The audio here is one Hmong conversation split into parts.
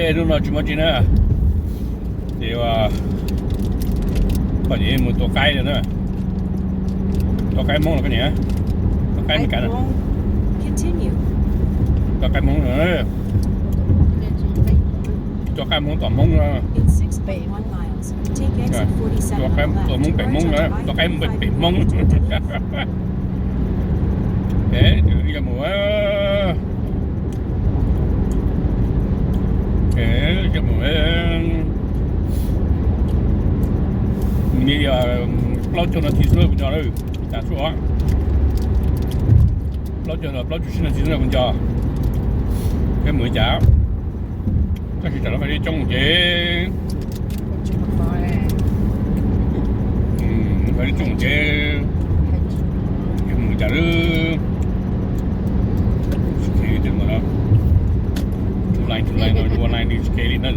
Hnub no tsis muaj tsi na, ces pom ces mus tua qaib lawm na. Tua qaib Hmoob los koj niam, tua qaib Meskas na. Tua qaib Hmoob, tua qaib Hmoob tom Hmoob no. Tua qaib tua Hmoob pem Hmoob na, tua qaib Hmoob pem Hmoob. Yog mus, yog mus, nws yog plaub caug no thiv xwb kuv nco lawm, cas xwb os. Plaub caug los plaub caug sib no thiv xwb kuv nco. Peb mus li cas? Tab sis tsam lawv fais li coob ces, fais li coob ces, ces mus li cas lawm. Tsis kheev li tias mus no, tsis lain tsis lain no, ua lain li tsis kheev li na.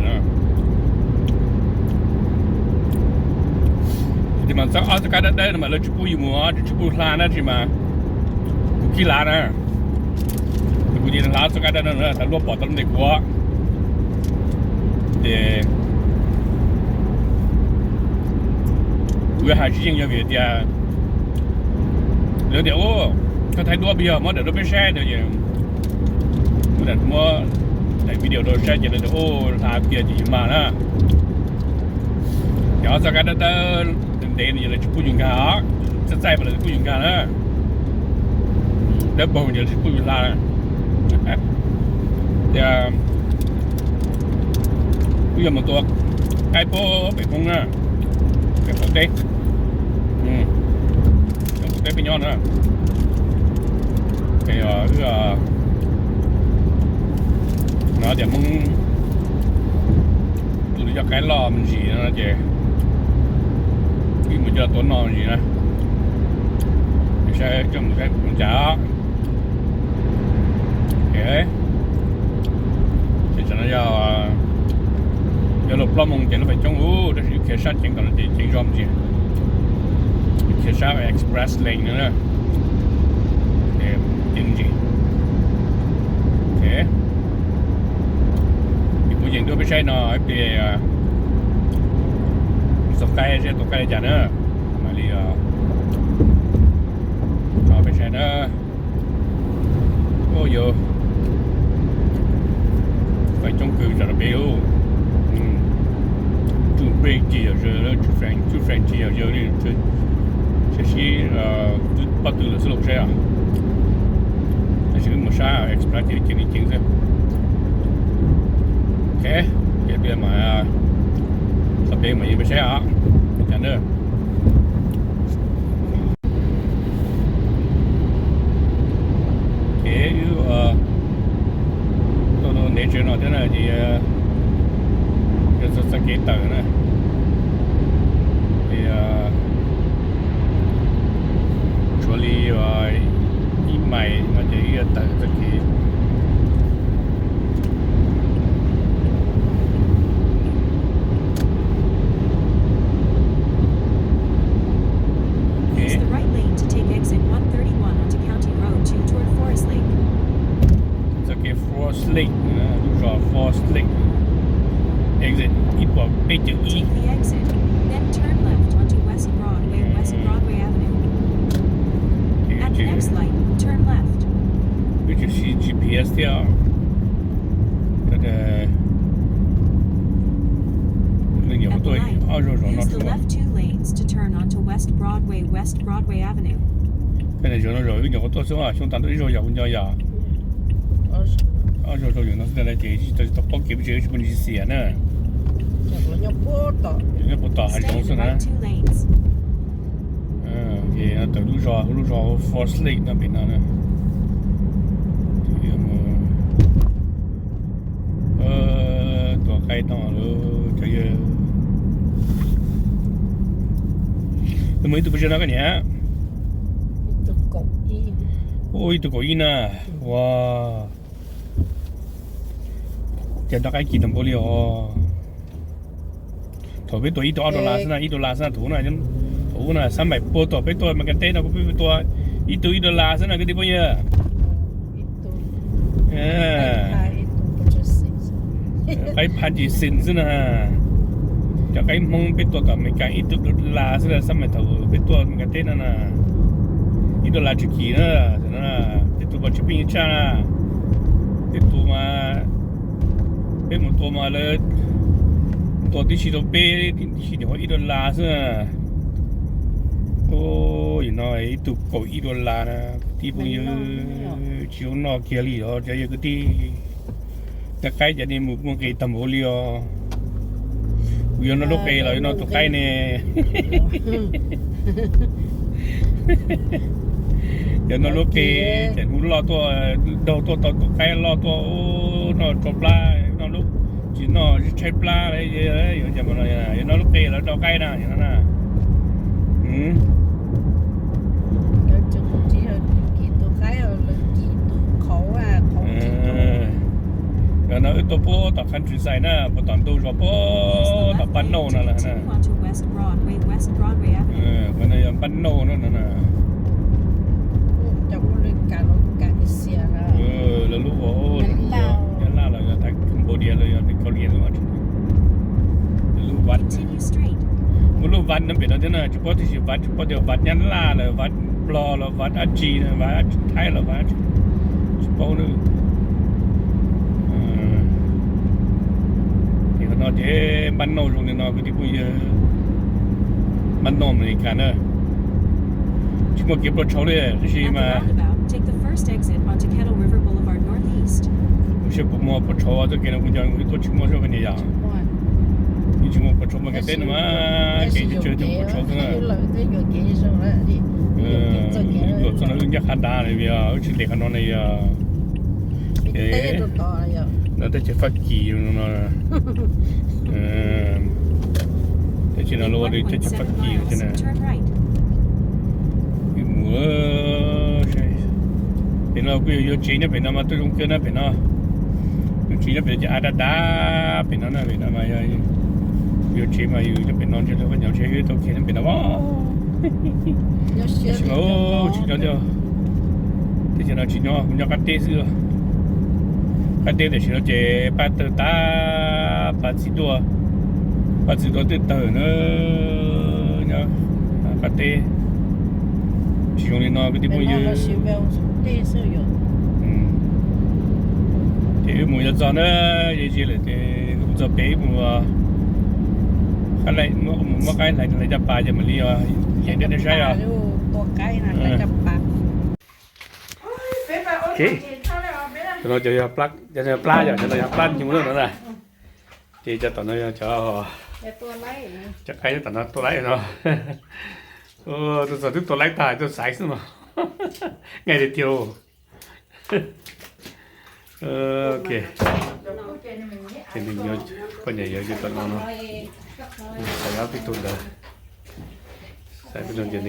Ces mas txog ob txoj kab dawb dawb no mas lawv tsis pub yus mus, tsis pub hla na, tsis mas kuv khib hla na. Kuv ces hla txoj kab dawb no, luaj pom tau lub ntiag kuv. Ces kuv yuav hais tsis yeej yog vim tias lawv tias, koj thaij duab pes yog muab daim rau peb saib tias, muab daim, muab daim video rau saib ces lawv tias, hla tiag ces yus mas na. Ces ob txoj kab dawb dawb ntev ntev no ces lawv tsis pub yus nkag os, txaij txaij mas lawv tsis pub yus nkag na. Dawb paug ces lawv tsis pub yus hla. Ces kuv yuav mus tua qaib pem Hmoob na, pem qaum teb, qaum teb peb nyob na. Ces wb no tias Hmoob tus li cov qaib loj me ntsis no ces wb mus coj tua noj me ntsis na. Saib coj mus saib kuv cas. Ces tsam no yog, yog los plaub moos ces lawv fais coob ub, tab sis wb khiav sab ceev kom no ces ceev zog me ntsis. Khiav sab express lane no na, ceev me ntsis. Ces kuv yeem tuaj peb saib no ib pliag txog qaib seb tua qaib li cas na, mam li tso peb saib na. Ua yog fais coob kawg tsam no peb, tsuj pej ces yog zaws, tsuj feem ces yog zaws li, saib sib, twb pob tw lawm xwb los saib os. Tab sis wb mus sab express ces ceev li ceev xwb. Ok, ces peb mam, txog peb mam yeej peb saib os, cas na. Ces wb tuaj ntev tsev no thiab na ces yog txog txoj kev tawm na, ces tshuav li ib mais no ces wb yuav tawm txoj kev. Use the right lane to take exit one thirty-one onto County Road two toward Forest Lake. Txoj kev Forest Lake, lub zos Forest Lake, exit ib puas peb caug ib. Take the exit, then turn left onto West Broadway, West Broadway Avenue. At the next light, turn left. Wb tseem siv G P S thiab. Nyuam qhuav tuaj ob zaug zov no. Use the left two lanes to turn onto West Broadway, West Broadway Avenue. Zaum no zaum wb nyuam qhuav tuaj xwb, xyoo tas ntua ib zaug yog kuv nco yog. Ob zaug zaum no xwb ces tsis tau paub kev pes tsawg, tsis paub ntsis xiam na. Nyob puag tom hav zoov xwb na. Ces tawm lub zos, lub zos Forest Lake no pem no na. Tua qaib no lawm cov yawg. Nws muaj ib tug pes tsawg no koj niam? Ua ib tug kaum ib na. Ua, cas noj qaib kim tag npaum li os. Thaum peb tua ib tug ob dollar xwb na, ib dollar xwb na, thaum ub na, thaum ub na xab maim pua tom peb tua Meskas teb no, peb tua ib tug ib dollar xwb na kwv tij phooj ywg. Qaib phav ci xees xwb na. Cov qaib Hmoob peb tua tom Amelikas ib tug dollar xwb na, xab mais thaum peb tuaj Amelikas teb no na, ib dollar tsib kis na. Tej tus pom tsis pheej yeej tshaj na, tej tus mas peb mus tua mas lawv tua tib si rau peb, tib si nyuam qhuav ib dollar xwb na. Ub, yog no ib tug kaum ib dollar na, kwv tij phooj ywg, tsis zoo noj kiag li os cov yawg kwv tij. Cov qaib cov nej mus muaj nqis tag npaum li os. Kuv yuav noj lub qe los yuav noj tus qaib ne. Yuav noj lub qe, ces hnub loj tuaj, daug tuaj tau tus qaib loj tuaj, noj tso plab, noj lub, tsis noj tshaib plab li. Yuav noj lub qe los rau qaib na, no na. Yog no wb tuaj puag tom countryside na, puag tom ntug zos puag tom Pab Nauj no lawm na. Qhov no yog Pab Nauj no na. Lawv lub ua Nyab Laj los yog Cambodia los yog Korea lub, lub vaj. Muaj lub vaj no pem no thiab na, tsis paub tias vaj, tsis paub tias vaj Nyab Laj los vaj Nplog los vaj dab tsi, vaj Thaib los vaj dab tsi, tsis paub na. Ces qhov no ces Npab Nauj zoo li no kwv tij phooj ywg, Npab Nauj Amelikas na. Tsis muaj kev pluas tshauv li tab sis mas kuv saib puas muaj pluas tshauv txoj kev no, kuv nco kuv tuaj tsis muaj zoj koj niam yom. Yeej tsis muaj pluas tshauv, mas kev teb no mas kev tsis tsawg twg pluas tshauv xwb na. Luam txoj no wb ncaj qha nrad li, wb tsis ntes qhov no ne yog. No teb chaws Fab Kis no, teb chaws no los ua li teb chaws Fab Kis no. Wb mus, pem no kuj yog yuav tsev nyob pem no mas tuaj zoo kawg na pem no. Yuav tsev nyob pem ces av dav dav pem no na, pem no mas yog yuav tsev mas yus nyob pem no ntshe lawv pab nyob tsev wb tau kiag nyob pem no. Tab sis mas tsis nyob, teb chaws no tsis nyob, kuv nyob qab teb xwb. Qab teb tam sim no ces pab tawg tag, pab txiv duaj, pab txiv duaj twb tawg na. Nyob qab teb tsis zoo li no kwv tij phooj ywg. Ces wb mus yuav txog na, yog ze lawm ces wb mus txog pem wb mus, mus muab qaib hlais caj pas ces mam li yeem rau nej saib os. Cov no cov yog plab, cov no yog plab yom, cov no yog plab nyuj na no na. Ces cov tom no yog cov, cov qaib tom no tua laib no. Tuaj txog twb tua laib tag tuaj xaiv xwb no. Nqaij tiag tiag. Ok. Ces nws nyob, poj niam yawg nyob tom no no. Xaiv ob peb tug ntawd. Xaiv peb tug ces nws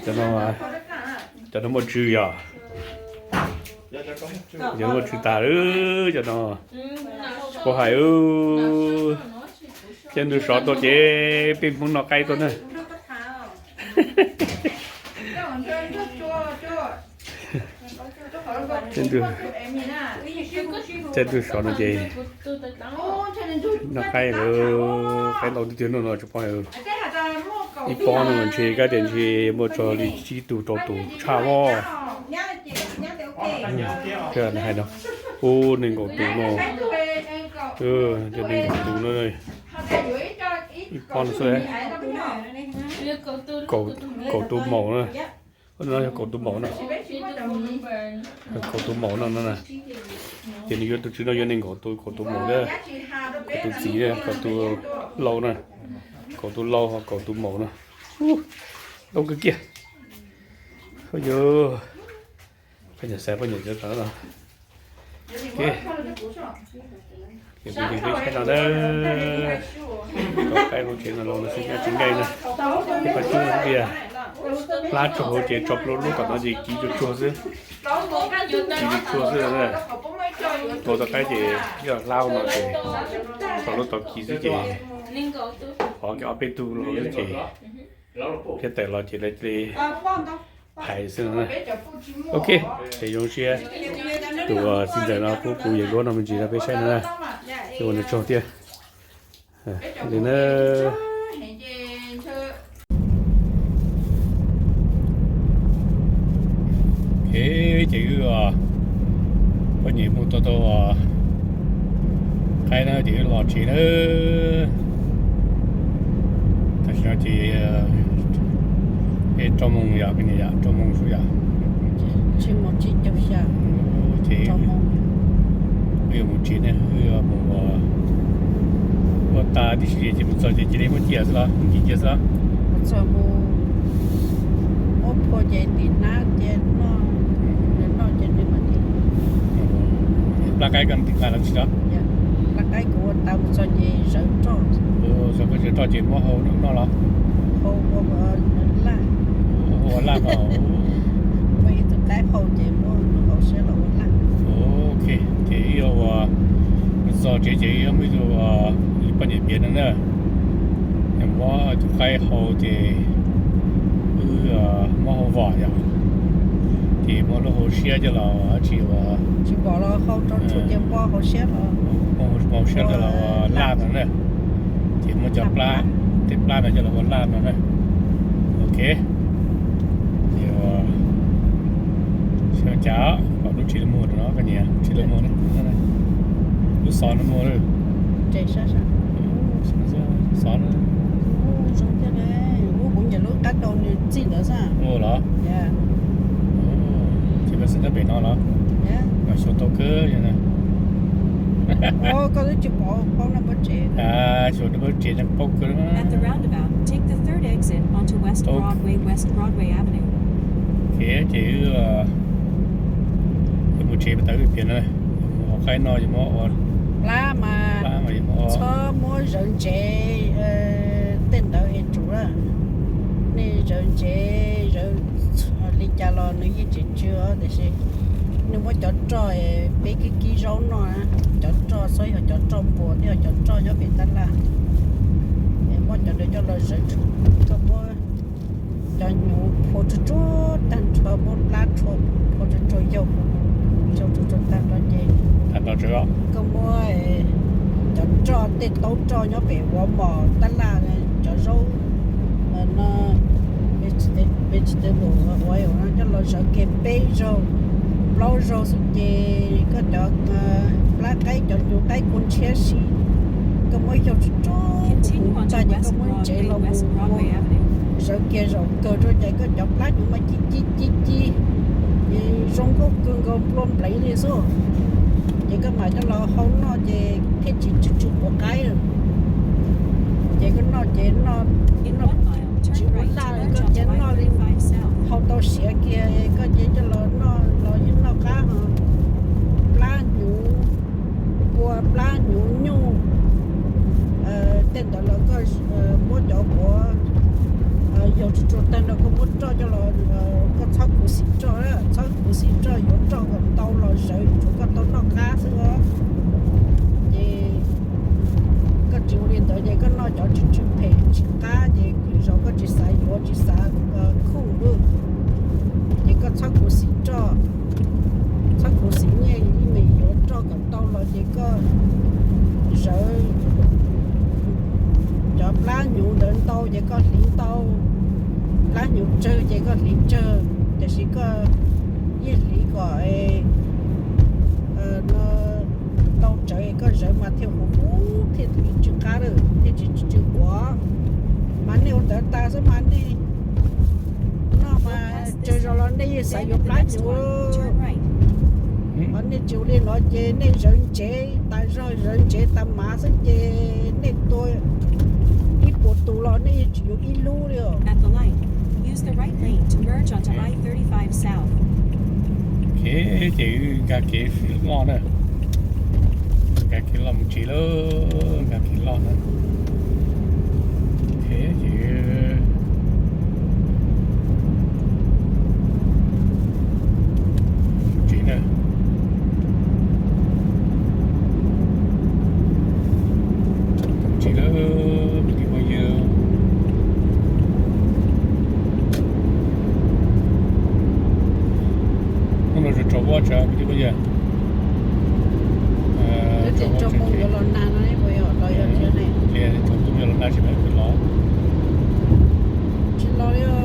cov no, cov no muaj tswv yom. Cov no muaj tswv tas lawm cov no. Tsis paub hais. Ces nws sov tuaj ces peb Hmoob noj qaib tuaj na. Ces nws sov no ces noj qaib lawm, qaib ntau tiag tiag no no tsis paub. Ib pob no ntshe kab tias ntshe muaj txog li tsib tug rau tus tshaj voj. Hais no, ub, nees nkaum tus no, nees nkaum tus no, ib pob no xwb, kaum tus maum na. Yog kaum tus maum no, kaum tus maum no no. Ces nws yuav tus tswv no yuav nees nkaum tus, kaum tus maum na, kaum tus txiv, kaum tus lau na, kaum tus lau, kaum tus maum no. Ub, ntau kawg kiag. Yog poj niam xaiv poj niam cov tom no. Ces kuv yeej peb saib no na, tau qaib hauv tsev no los no xwb nyob tsis nqaij na. Peb pab cub tiag, hlab tsuag hauv ces tso plub lub tom no ces kiv tsuag tsuag xwb. Kiv tsuag tsuag xwb na. Tua tau qaib ces yog hlab no ces tau lub tau ki xwb ces pov kiag ob peb tug los xwb ces thiab tawm los ces lawv cia li hais xwb no. Ok, ces zoo siab tus txiv ntxawm no pub kuv yawm duab no me ntsis rau peb saib no na. Ces ua nws tsaug thiab. Li na. Ok, ces wb poj niam mus tua tau qaib na ces wb los tsev na. Tam sim no ces rau moos yom, rau moos xwb yom. Ces wb yuav mus tsev ne, wb yuav mus ua tas tib si ces mus txog ces cia li muab ciaj xwb los, mus ciaj xwb los. Mus txog mus muab phua ces tim hnab cia noj, noj ces li mas. Plab qaib koj nqa los tsis tau? Plab qaib kuv ua tas mus txog ces zawv roj. Koj zawv roj ces muab hau noj los? Hau ua laj. Ua laj no. Muaj ib tug qaib hau ces muab hau siab los ua laj. Ok, ces wb yuav ua, txog tsev ces wb yuav muab ib tug poj niam piav no na. Muab tus qaib hau ces wb muab hau vom yom, ces muab lub hau siab coj los dab tsi ua, tsis vom los hau rau tsuag ces muab hau siab los, hau siab coj los ua laj no na. Ces muab cov plab, tej plab no coj los ua laj no na. Ok. Ces ua, xyov cas pom lub tsev lus muag no koj niam, tsev lus muag ne, lub xov no muag. Xov no. Ub, kuv nyiam lub qab rau nws txij ntawd xwb. Ua los? Ces koj xav nyob pem no los? Xyov tau kawg li na. Koj twb tsis pom paub no pob tsev. Xyov no pob tsev no paub kawg. At the roundabout, take the third exit onto West Broadway, West Broadway Avenue. Ces wb yuav mus tsev mas tau wb piav na. Mus hau qaib no yuav muab ua plab mas txhob muab zawv ntsev tej ntawd es tsum na. Nej zawv ntsev zawv li cas los nws yeej tseem tsw os, tiam sis nej muab cov roj peb kib kib zaub noj, cov roj txhob yog cov roj npua thiab cov roj nyob pem tab laj, muab cov ntawd coj los zawv tsum. Koj muab cov hnyuv phua tsuag tsuag tag nrho, muab plab tshua phua tsuag tsuag, yau tsuag tsuag tag nrho ces koj muab cov roj, tej taub roj nyob pem Walmart tab laj, cov zaub no, vegetable no coj los zawv kiag peb zaug plaub zaug xwb ces koj cov plab qaib, cov hnyuv qaib kua ntshiab si, koj muab yau tsuag tsuag tag ces koj muab ntsev los mus zawv kiag zaum kawg rau ces koj cov plab hnyuv mas ci ci ci ci, ces zoo nkauj kawg nkaus nplua nplev li xwb. Ces koj mam coj los hau noj ces thiaj tsis tsw tsw quav qaib. Ces koj noj ces noj tsis ua laj, koj cia noj li, hau tau siav kiag koj cia coj los noj los yeej noj qab. Plab hnyuv, kua plab hnyuv nyuj, tej ntawd los koj muab cov quav yau tsuag tsuag tag nrho koj muab roj coj los, koj txhob khuv xim roj, txhob khuv xim roj, yuav roj kom ntau los zawv tsuag koj tau noj qab xwb os. Ces koj tsis ua li ntawd ces koj noj cov tsw tsw phem tsis qab ces lwm zaus koj tsis xav yuav tsis xav khuj lawm. Ces koj txhob khuv xim roj, txhob khuv xim nyiaj ib me yuav roj kom ntau los ces koj zawv cov plab hnyuv ntawd ntau ces koj hliv ntau, plab hnyuv tsawg ces koj hliv tsawg, tiam sis koj yeej hliv kom ntau tsawv koj zawv mas thiaj huv huv thiaj tsw qab lawm thiaj tsis tsw quav. Mas nej ua ntawd tas xwb mas nej noj mas tsawg zaus los nej yeej xav yuav plab hnyuv. Ho nej tsis ua li no ces nej zawv ntsev tas zog zawv ntsev tas mav xwb ces nej tua ib puas tus los nej yeej tsis yuav ib lub li os. Ok, ces nkag kev loj na, nkag kev loj mus tsev lawm, nkag kev loj na. Ok, ces tsev na. Tsoom Hmoob yuav los nag no ne, puas yog los yog tsis ne? Tsoom Hmoob yuav los nag tsis pom wb los. Tsis los li os.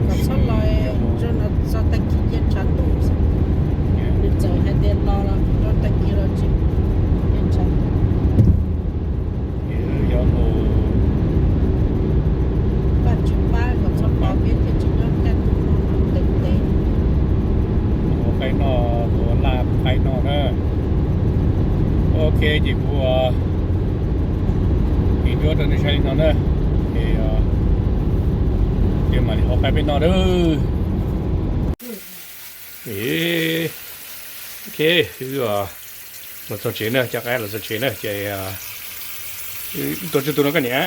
Kom txhob los, tso no txog tag kis cia tshav ntuj xwb. Nws txawm hais tias los los rau tag kis los tsis cia tshav ntuj. Paj tsis pab kom txhob pov peb thiaj tsis nyob kaj ntug no no ntev ntev. Ua qaib noj, ua laj qaib noj na. Ok, ces kuv ua ib duab rau nej saib li no na. Ces ces mam li hau qaib peb noj na. Ok, wb los txog tsev na, coj qaib los txog tsev na ces tuaj tsib tus no koj niam.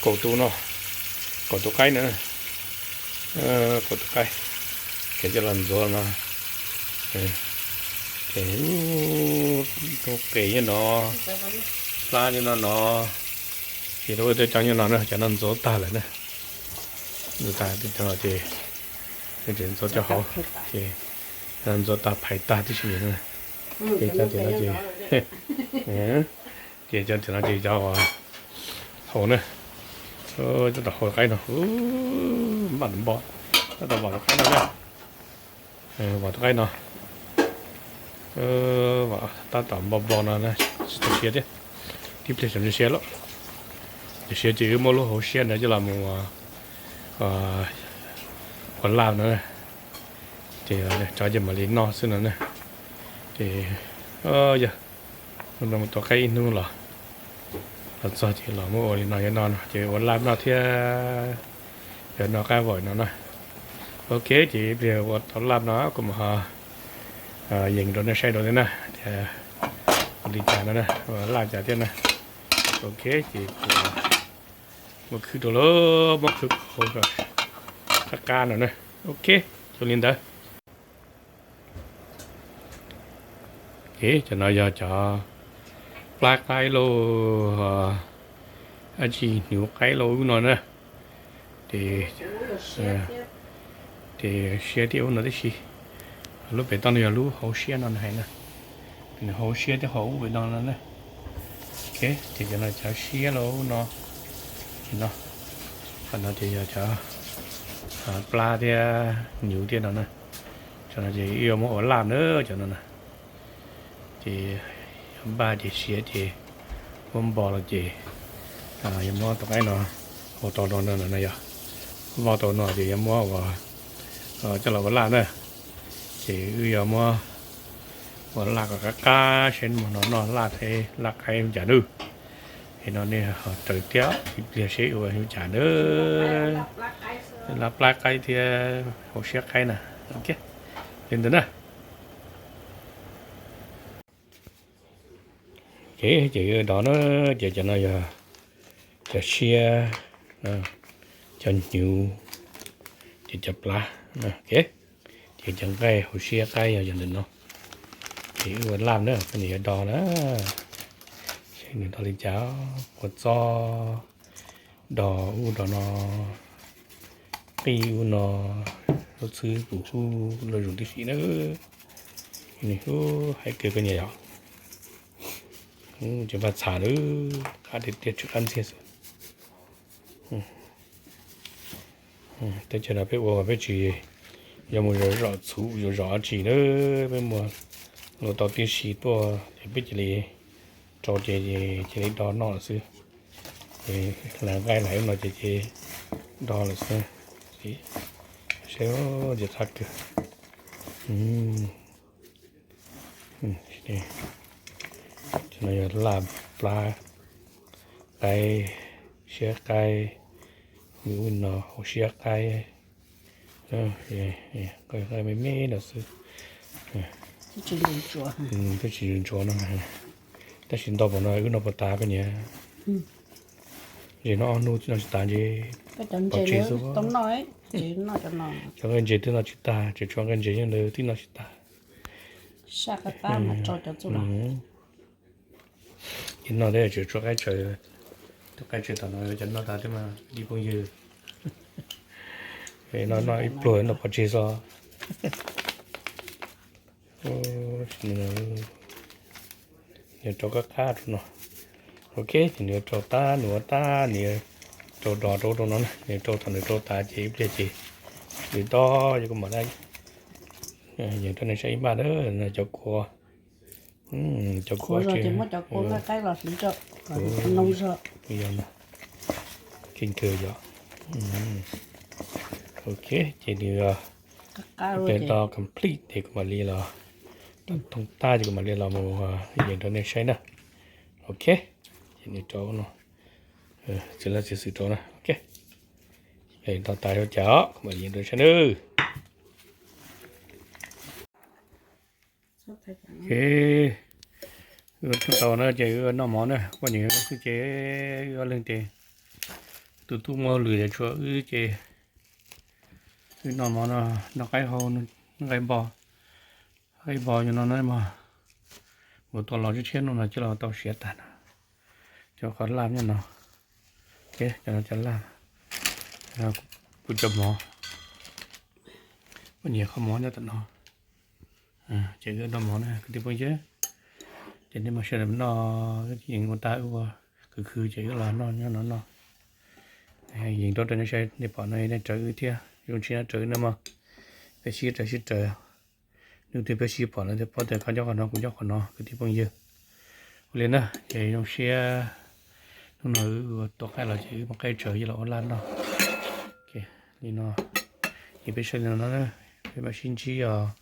Kaum tus no, kaum tus qaib na, kaum tus qaib, ces coj los ntxuav no, ces tus qe nyob no, plab nyob no no, ces lawv ua tej cov nyob no na, cov no ntxuav tag lawm na, ntxuav tag ces tseem ntxuav cov hauv, ces ntxuav tag phais tag tib si na, ces cov tim no ces, ces cov tim no ces cov hauv na, tab tom hau qaib no, npaj npog, tab tom vom tus qaib no na, vom tus qaib no, tab tom npog npog no na, tsis tau siav thiab, tib pliag tseem siav lawm. Ces siav ces wb muab lub hauv siab ntawd coj los mus ua laj no, ces tso ces mam li noj xwb no na. Ces yog mus tua qaib ib hnub los, los txog ces los muab ua li no yuav no no ces ua laj noj thiab, yuav noj qaib vom no na. Ok, ces ib pliag ua tau laj no kuv mam ho yees rau nej saib dua thiab na, tias ua li cas no na, ua laj cas thiab na. Ok, ces kuv muab khwb rau lawm, muab khwb qab qab no na. Ok, zoo li ntawd. Cov no yog cov plab qaib lauj, dab tsi hnyuv qaib lauj ub no na. Ces siab thiab ub no tib si. Lub pem toj no yog lub hauv siab no nws hais na. Nws hauv siab thiab hauv ub pem no no na. Ok, ces cov no cov siab lauj ub no. Ces no, qhov no ces yog cov plab thiab hnyuv thiab no na. Cov no ces wb yuav muab ua laj na cov no na. Ces yog npaj ces siav ces muab npo los ces yuav muab tus qaib no ua tau no no yog, vau tau no ces yuav muab ua coj los ua laj na. Ces wb yuav muab ua laj kom qab qab seb mus no noj laj thiab laj qaib ua cas nawb. Es no nej ho raws thiab ib pliag seb ua ua cas nawb. Laj plab qaib thiab hauv siab qaib na. Li ntawd na. Ces dov na, ces cov no yog cov siab, cov hnyuv, ces cov plab, ces cov nqaij hauv siab qaib yog cov ntawm no. Ces wb ua laj na, koj niam yuav do na, seb nws do li cas, kua txob, do ub do no, qij ub no, lub txhwb pum hub, loj zoo tib si na. Nws hub haib kawg koj niam yom. Ces npaj txhab na, qab tiag tiag tsis qab ntxiag xwb. Teb chaws no peb ua mas peb tsis yog mus zom zom txhuv zom zom dab tsi na, peb muab luaj tau tib si tuaj ces peb cia li rau ces cia li do noj lawm xwb. Ces hlais nqaij hlais ub no ces ces do lawm xwb. Saib, ntxim qab kawg. Cov no yog laj plab qaib, siab qaib, ub no hauv siab qaib, qaib me me no xwb. Twb tsis ntsuav no, tab sis ntau npaum no wb noj puas tas koj niam? Ntses noj ob hnub txij no tsis tas ntses, pov tseg xwb. Cov nqaij ntses twb noj tsis tag, tseem tshuav nqaij ntses nyob ntawd twb noj tsis tag. Ces noj thiab tseem tshuav qaib tsawv, tus qaib tsawv tom no cov noj tas thiab mas li phooj ywg. No noj ib pluag noj pov tseg xwb. Nws rau qab qab rau no. Ok, ces nws yuav rau tab, nws ua tab, nws yuav rau dos rau rau no na, nws rau thaum nws rau tas ces ib pliag ces nws dob, yog kuv mam li yees rau nej saib ib npaj na, cov kua, cov kua, yog, keej kawg yom. Ok, ces nws ua complete ces kuv mam li los, thoob tab ces kuv mam li los mus yees rau nej saib na. Ok, ces nws rau no, txiv laj txiv xwm rau na. Ok, to tas rau cas os, kuv mam yees rau saib nawb. Ok, wb tau na ces wb noj mov na, poj niam xwb ces wb ob leeg ces tus tub muaj lwm ces tshuav wb ces wb noj mov no, noj qaib hau, noj qaib npog, qaib npog yog no na mog. Kuv tua los tshiab tshiab no no coj los tau siav tag no. Cov qhov laj nyob no, cov no cov laj, kuv cov mov, kuv nyiam qhov mov nyob tom no. Ces wb noj mov na kwv tij phooj ywg, ces nej mam sawv daws noj, yees ua tab wb ua khwv khwv ces wb los noj nyob no noj. Yees rau rau nej saib, nej pom no nej raws wb thiab, zoo siab raws wb na mog. Peb sib raws sib raws, hnub twg peb sib pom no thiaj paub tias koj nyob qhov no kuv nyob qhov no kwv tij phooj ywg. Ua li na ces zoo siab, hnub no wb tua qaib los ces wb muab qaib tsaws coj los ua laj noj. Li no, ces peb saib li no na, peb mam sib ntsib os.